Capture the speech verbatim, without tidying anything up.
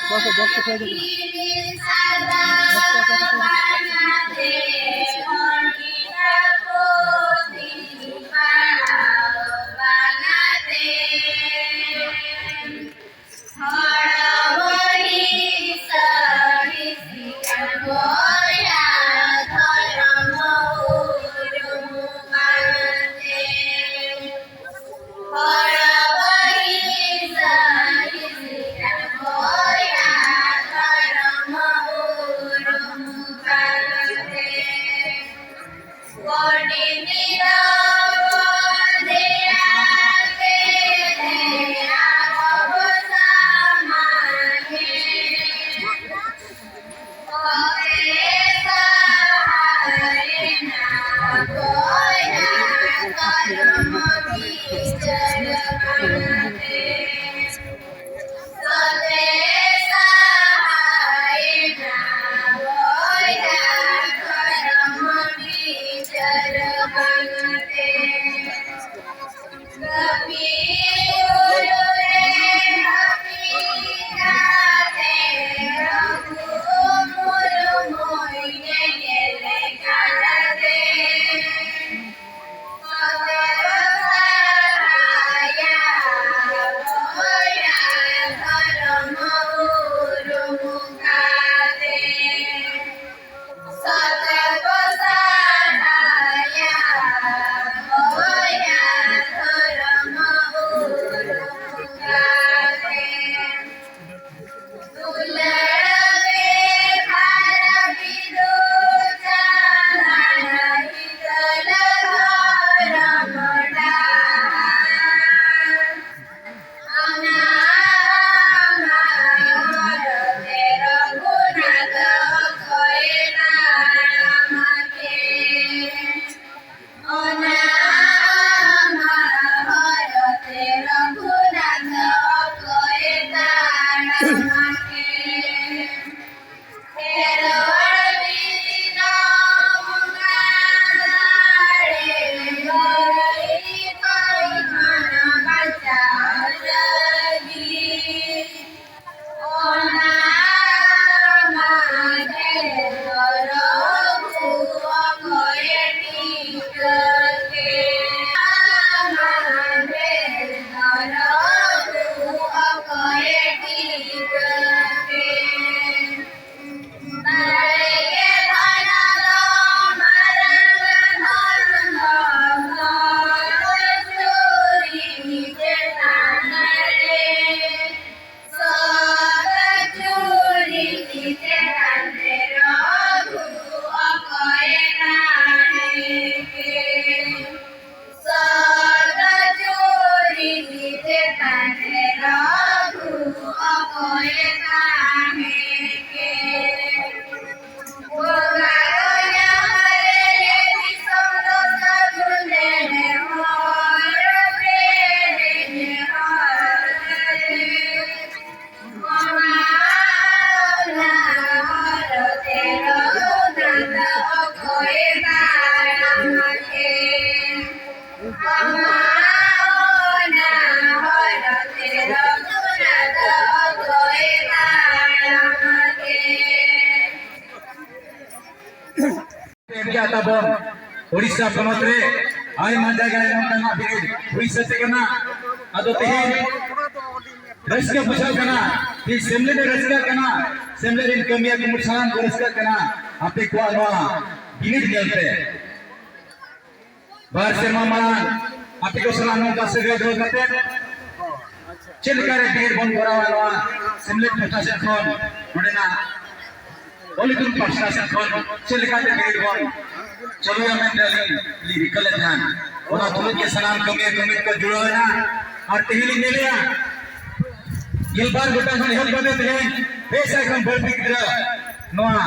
Box, box ᱠᱚ ᱯᱮ ᱦᱤᱡᱩᱜ ᱠᱟᱱᱟ᱾ ᱮᱢ ᱠᱮᱜᱼᱟ ᱛᱟᱵᱚᱱ᱾ ᱳᱰᱤᱥᱟ ᱯᱚᱱᱚᱛ ᱨᱮ ᱟᱭᱢᱟ ᱡᱟᱭᱜᱟ ᱨᱮ ᱱᱚᱝᱠᱟᱱᱟᱜ ᱵᱤᱱᱤᱰ ᱦᱩᱭ ᱥᱟᱹᱛ ᱟᱠᱟᱱᱟ᱾ ᱟᱫᱚ ᱛᱮᱦᱮᱧ ᱨᱟᱹᱥᱠᱟᱹ ᱵᱩᱡᱷᱟᱹᱜ ᱠᱟᱱᱟ, ᱛᱮᱦᱮᱧ ᱥᱮᱢᱞᱮᱫ ᱮ ᱨᱟᱹᱥᱠᱟᱹᱜ ᱠᱟᱱᱟ, ᱥᱮᱢᱞᱮᱫ ᱨᱮᱱ ᱠᱟᱹᱢᱤᱭᱟᱹ ᱠᱚ ᱥᱟᱱᱟᱢ ᱠᱚ ᱨᱟᱹᱥᱠᱟᱹᱜ ᱠᱟᱱᱟ᱾ ᱟᱯᱮ ᱠᱚᱣᱟᱜ ᱱᱚᱣᱟ ᱵᱤᱱᱤᱰ ᱧᱮᱞᱛᱮ ᱵᱟᱨ ᱥᱮᱨᱢᱟ ᱢᱟᱲᱟᱝ ᱟᱯᱮ ᱠᱚ ᱥᱟᱞᱟᱜ ᱱᱚᱝᱠᱟ ᱥᱟᱹᱜᱟᱹᱭ ᱫᱚᱦᱚ ᱠᱟᱛᱮ ᱪᱮᱫ ᱞᱮᱠᱟ ᱨᱮ ᱵᱤᱱᱤᱰ ᱵᱚᱱ ᱠᱚᱨᱟᱣᱟ, ᱱᱚᱣᱟ ᱥᱮᱢᱞᱮᱫ ᱯᱟᱦᱴᱟ ᱥᱮᱫ ᱠᱷᱚᱱ ᱱᱚᱰᱮᱱᱟᱜ ᱚᱞ ᱤᱛᱩᱱ ᱯᱟᱥᱴᱟ ᱥᱮᱫ ᱠᱷᱚᱱ ᱪᱮᱫ ᱞᱮᱠᱟᱛᱮ ᱵᱤᱱᱤᱰ ᱵᱚᱱ ᱪᱟᱹᱞᱩᱭᱟ ᱢᱮᱱᱛᱮ ᱟᱹᱞᱤᱧ ᱞᱤᱧ ᱨᱤᱠᱟᱹ ᱞᱮᱫ ᱛᱟᱦᱮᱸᱫ᱾ ᱚᱱᱟ ᱛᱩᱞᱩᱡ ᱜᱮ ᱥᱟᱱᱟᱢ ᱠᱟᱹᱢᱤᱭᱟᱹ ᱠᱟᱹᱢᱤ ᱠᱚ ᱡᱩᱲᱟᱹᱣ ᱮᱱᱟ᱾ ᱟᱨ ᱛᱮᱦᱮᱧ ᱞᱤᱧ ᱧᱮᱞᱮᱜᱼᱟ, ᱜᱮᱞᱵᱟᱨ ᱜᱚᱴᱟᱝ ᱠᱷᱚᱱ ᱮᱦᱚᱵ ᱠᱟᱛᱮ ᱛᱮᱦᱮᱧ ᱯᱮ ᱥᱟᱭ ᱠᱷᱚᱱ ᱵᱟᱹᱲᱛᱤ ᱜᱤᱫᱽᱨᱟᱹ ᱱᱚᱣᱟ